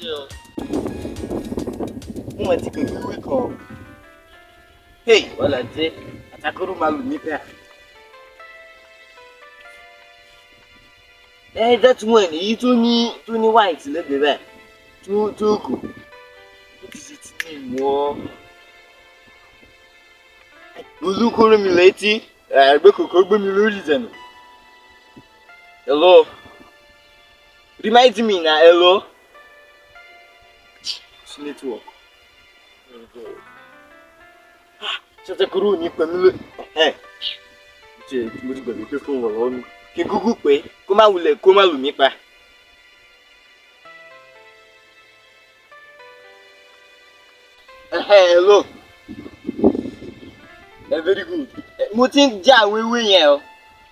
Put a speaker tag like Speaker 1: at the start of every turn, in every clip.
Speaker 1: Ṣé o. Mo ti gbègbè ìwé kan. Hey, wàhálà dé, àtàkùrù máa lù mí bẹ́ẹ̀. Ẹ that one, èyí tó ní white lẹ́gbẹ̀ẹ́ báyìí, tó kù. Ó ti ṣe ti ní ìwọ. Olúkúrú mi létí, ẹgbẹ́ kòkó gbé mi lórí ìdẹ̀nù. Hello. Remind me na, hello. It's network. Ṣàtàkùrù ní pẹ̀lú ẹ̀. Mo ti gbàgbé pé fóònù wà lọ́wọ́ mi. Kí n kúkú pé kó má wulẹ̀ kó má lù mí pa. Hello. Very good. Mo ti ń já àwọn ewé yẹn o.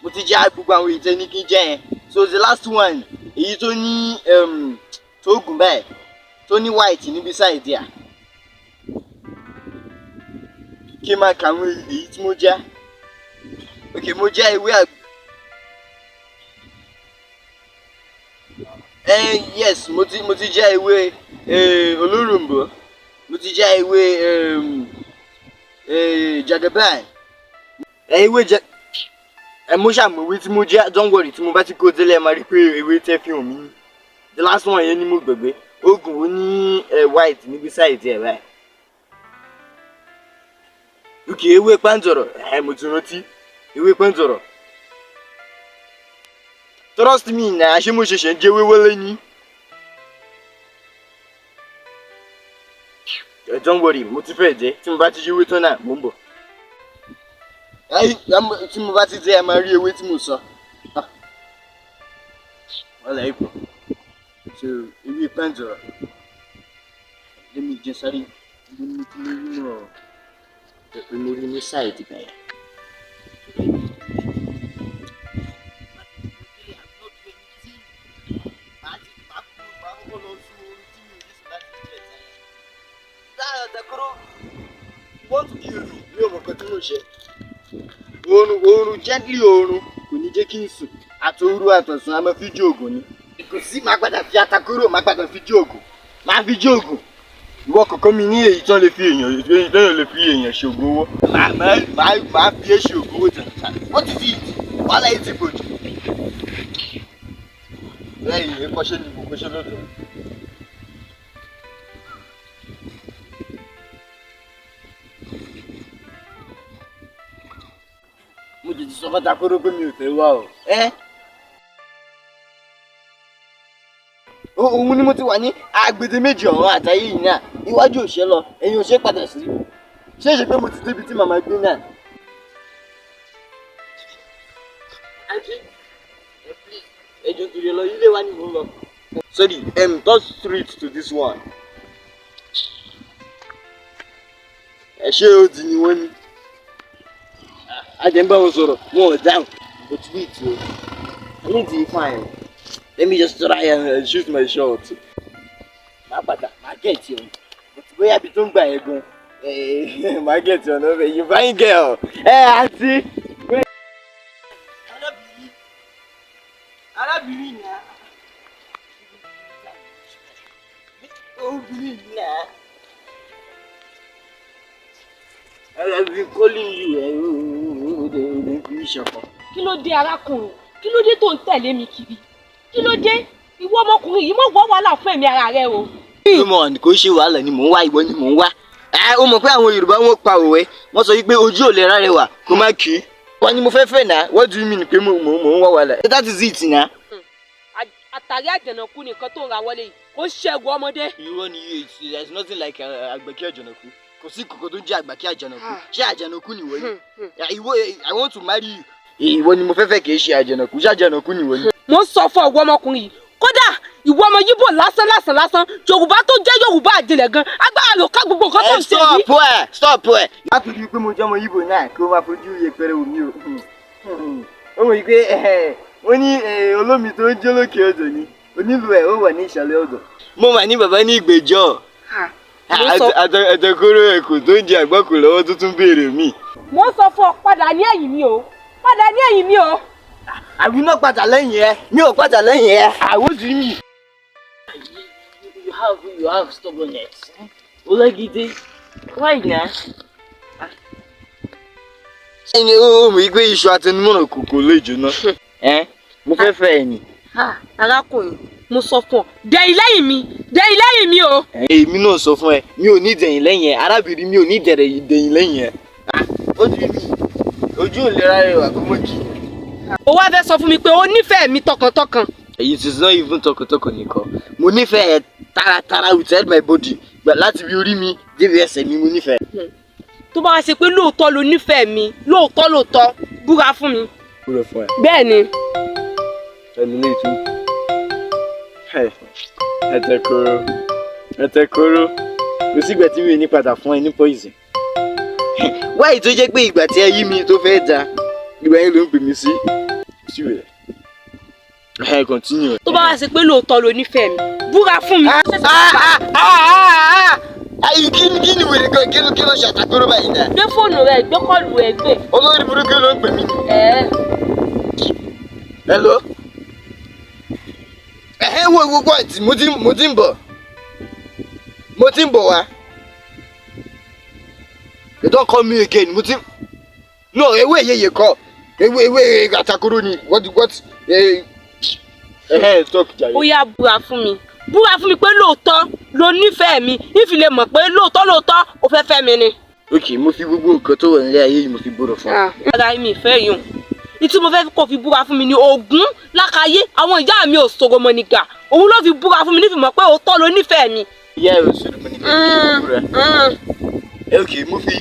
Speaker 1: Mo ti já gbogbo àwọn èyí tẹ́ ní kí n jẹ yẹn. So the last one, èyí tó ní tó gùn báyìí, tó ní white níbi side à. Kí n máa kà àwọn èyí tí mo já. Okay, mo já ewé àgbo. Yes, mo ti já ewé olóròǹbó. Mo ti já ewé jagaban. Ewé jẹ ẹ mo ṣàmù ewé tí mo já. Don't worry, tí mo bá ti kó délé, ẹ máa rí pé ewé tẹ́ fi hàn mí ní. The last one yẹn ni mo gbàgbé. Oògùn ó ní white níbi side ẹ̀ báyìí. Okay, ewé pàǹtọ̀rọ̀, ẹ mo ti rántí. Ewé pàǹtọ̀rọ̀. Trust me na, ṣé mo ṣẹ̀ṣẹ̀ ń jẹ́ wéwélé ni? Don't worry, mo ti fẹ́ dé. Tí mo bá ti yíwé tán náà, mo ń bọ̀. Tí mo bá ti dé, ẹ máa rí ewé tí mo sọ. Wọ́n lè pọ̀. So, ewé pàǹtọ̀rọ̀. Let me just sáré. Mo ní kí mo rí náà. Pé mo rí ní side bẹ́ẹ̀. Want to kill me? Mi ò mọ̀ nǹkan tí mò ń ṣe. Oorun, oorun, gently, oorun kò ní jẹ́ kí n sùn. Àtòru àtọ̀sán a máa fi jó oògùn ni. Kò sí, máa padà fi atakóró, máa padà fi jó oògùn. Máa fi jó oògùn. Ìwọ kọ̀ọ̀kan mi ní èyí tán lè fi èèyàn, èyí tán lè fi èèyàn ṣògùn owó. Màá fi é ṣògùn owó tàn. What is it? Wàhálà yìí ti pọ̀ jù. Lẹ́yìn ìyẹn kọ́ṣẹ́ ni mo kọ́ṣẹ́ lọ́dọ̀. Mo tètè sọ fún Atakóró pé mi ò fẹ́ wá o. Ẹ́ òun ni mo ti wà ní agbede méjì ọ̀run àtayé yìí náà, iwájú ò ṣe lọ, ẹ̀yìn ò ṣe padà sí. Ṣé é ṣe pé mo ti débi tí màmá gbé náà? Aunty, please, ẹ jọ̀ọ́ torí lọ, ilé wa ni mò ń lọ. Sorry, third street to this one. Ẹ ṣé odi ni wọ́n ní. A jẹ́ ń bá wọn sọ̀rọ̀, wọn ò dáhùn. But wait o, I need to find. Let me just try and shoot my shot. Màá padà, màá get you. But bóyá ibi tó ń gbà yẹn gan. Màá get you ọ̀nà ọ̀fẹ́. You fine girl. Ẹ àǹtí. Arábìnrin. Arábìnrin náà. Obìnrin náà. I have been calling you.
Speaker 2: Kí ló dé, arákùnrin? Kí ló dé tó ń tẹ̀lé mi kiri? Kí ló dé? Ìwọ ọmọkùnrin yìí, mọ̀ wọ́ wàhálà fún ẹ̀mí ara rẹ o.
Speaker 1: Come on, kò ṣe wàhálà ni mò ń wá, ìwọ ni mò ń wá. Ẹ ó mọ̀ pé àwọn Yorùbá, wọn pa òwe, wọ́n sọ wípé ojú ò lè rárẹwà kó má kí. Wọ́n ní mo fẹ́ fẹ́ náà, what do you mean pé mo ń wá wàhálà? That is it na.
Speaker 2: Àtàrí àjànàkú nìkan tó ń ra wọlé yìí kò ń ṣẹ́gun ọmọdé.
Speaker 1: Irọ́ ni, there is nothing like àgbẹ̀kí àjànàkú. Kò sí kòkó tó ń jẹ́ àgbàkí àjànàkú. Ṣé àjànàkú ni ìwọ ni? Ìwọ, I want to marry you. Ìwọ ni mo fẹ́ fẹ́, kì í ṣe àjànàkú. Ṣé àjànàkú ni ìwọ ni?
Speaker 2: Mo ń sọ fún ọwọ́ ọmọkùnrin yìí, kódà ìwọ ọmọ Yíbò lásán lásán lásán, Yorùbá tó jẹ́ Yorùbá àjìnlẹ̀ gan, agbára ló ká gbogbo nǹkan tó ń ṣe yìí.
Speaker 1: Stop ẹ, stop ẹ. Má tún di pé mo jẹ́ ọmọ Yíbò náà kí o máa fojú yẹpẹrẹ wò mí o. Ó mọ̀ pé wọ́n ní olómi tó ń jó lókè odò ni onílù ẹ̀ ó wà ní ìsàlẹ̀ odò. Mo mà ní bàbá ní ìgbẹ́jọ́. Àtẹkóró ẹ̀kọ́ tó ń jẹ àgbákò lọ́wọ́ tó tún béèrè mí.
Speaker 2: Mo ń sọ fún ọ, padà ní ẹ̀yìn mi o, padà ní ẹ̀yìn mi o.
Speaker 1: Àbí náà padà lẹ́yìn ẹ, mi ò padà lẹ́yìn ẹ, àwọn tí mi. You
Speaker 3: You have stubbornness. Olágídí. Why na?
Speaker 1: Ẹni ó mọ̀ pé iṣu atẹnumọ́nà kò lè jóná. Ẹ mo fẹ́ fẹ́ ẹ ni.
Speaker 2: Arákùnrin, mo sọ fún ọ, dẹ̀yìn lẹ́yìn mi, dẹ̀yìn lẹ́yìn mi o.
Speaker 1: Èmi náà sọ fún ẹ, mi ò ní dẹ̀yìn lẹ́yìn ẹ, arábìnrin, mi ò ní dẹ̀yìn lẹ́yìn ẹ. Ojú mi, ojú ò lè rárẹ̀ wà kó mọ̀ kì í.
Speaker 2: O wá fẹ́ sọ fún mi pé o nífẹ̀ẹ́ mi tọkàntọkàn?
Speaker 1: It is not even tọkàntọkàn nìkan, mo nífẹ̀ẹ́ ẹ taratara, with all my body, gbà láti bí orí mi débi ẹsẹ̀ mi, mo nífẹ̀ẹ́.
Speaker 2: Tó bá wá ṣe pé lóòótọ́ ló nífẹ̀ẹ́ mi lóòótọ́ lóòótọ́, búra fún mi.
Speaker 1: Kúrò fún ẹ.
Speaker 2: Bẹ́ẹ̀ ni.
Speaker 1: Ẹnu lè tún. Ẹtẹ kóró, ẹtẹ kóró, kò sígbà tí mi ò ní padà fún ẹ ní poison. Wáyé tó jẹ́ pé ìgbà tí ẹ yí mi tó fẹ́ da, ìgbà yẹn ló ń pè mí sí. Síbẹ̀ ẹ continue.
Speaker 2: Tó bá wá ṣe pé lóòótọ́ ló nífẹ̀ẹ́ mi, búra fún mi.
Speaker 1: Ayi, kí ni wèrè kan, kí ló ṣàtàkùrọ̀ báyìí náà?
Speaker 2: Gbé fóònù rẹ, gbé call rẹ, gbé.
Speaker 1: Olórí burúkú ló ń pè mí.
Speaker 2: Ẹ.
Speaker 1: Hello. Ẹ̀hẹ́, wo gbogbo àti mo ti ń bọ̀. Mo ti ń bọ̀ wá. You don call me again. Mo ti. No, ewé yeye kọ́. Ewé àtàkùrọ̀ ni. What? Ẹ̀hẹ́, talk jàre.
Speaker 2: Ó yá, búra fún mi, búra fún mi pé lóòótọ́ ló nífẹ̀ẹ́ mi, ìfi lè mọ̀ pé lóòótọ́ lóòótọ́ o fẹ́ fẹ́ mi ni.
Speaker 1: Ok, mo fi gbogbo nǹkan tó wà nílé ayé yìí, mo fi búra fún ẹ.
Speaker 2: Ara mi ìfẹ́ yìí hùn ìtí mo fẹ́ kó fi búra fún mi ní Ògún lákàyé àwọn ìyá mi ò sọ̀rọ̀ mọ̀ nìgà, òun ló fi búra fún mi nífi mọ̀ pé òótọ́ ló nífẹ̀ẹ́ mi.
Speaker 1: Ìyá ẹ̀ ò sọ̀rọ̀ mọ̀ nìgà kí ló búra. Ok, mo fi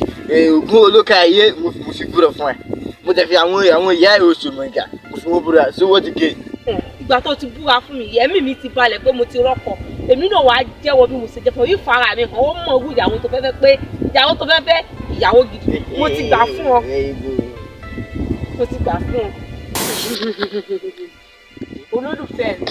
Speaker 1: Ògún olóka ayé, mo fi búra fún ẹ. Mo tẹ̀ fi àwọn ìyá ẹ̀ ò sọ̀rọ̀ mọ̀ nìgà, mo fi wọ́n búra. So what again?
Speaker 2: Ìgbà tó ti búra fún mi, ẹ̀mí mi ti balẹ̀ pé mo ti rọ́kọ. Èmi náà wàá jẹ́wọ́ bí mo ṣe jẹ́ fún ọ, yìí fara mi hàn, ó mọ̀ owó ìyàwó tó fẹ́ fẹ́, pé ìyàwó tó fẹ́ fẹ́, ìyàwó gidi. Mo ti gbà fún ọ, mo ti gbà fún ọ. Olólùfẹ́ mi,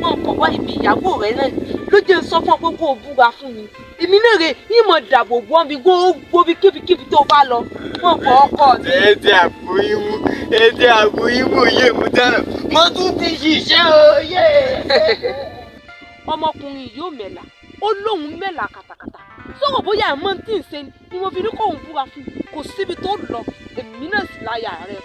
Speaker 2: wọn kọ̀ wá ibi ìyàwó rẹ náà ló jẹ́ sọ fún ọ pé kó o búra fún mi. Èmi náà rè ìmọ̀ dàbò bọ́ mi gbogbo bí kíbikíbi tó bá lọ, wọn kọ̀ ọkọ mi.
Speaker 1: Ẹ̀ẹ́dẹ̀ àpò imú, ẹ̀ẹ́dẹ̀ àpò imú yé, mo dáná, mo tún ti ṣiṣẹ́ o yé.
Speaker 2: Ọmọkùnrin yóò mẹ́la, ó lóun mẹ́la kàtàkàtà sọ̀rọ̀, bóyá àmọ́ tí ń ṣe ni mo fi ní kóun búra fún. Kò síbi tó lọ, èmi náà sì láyà rẹ̀.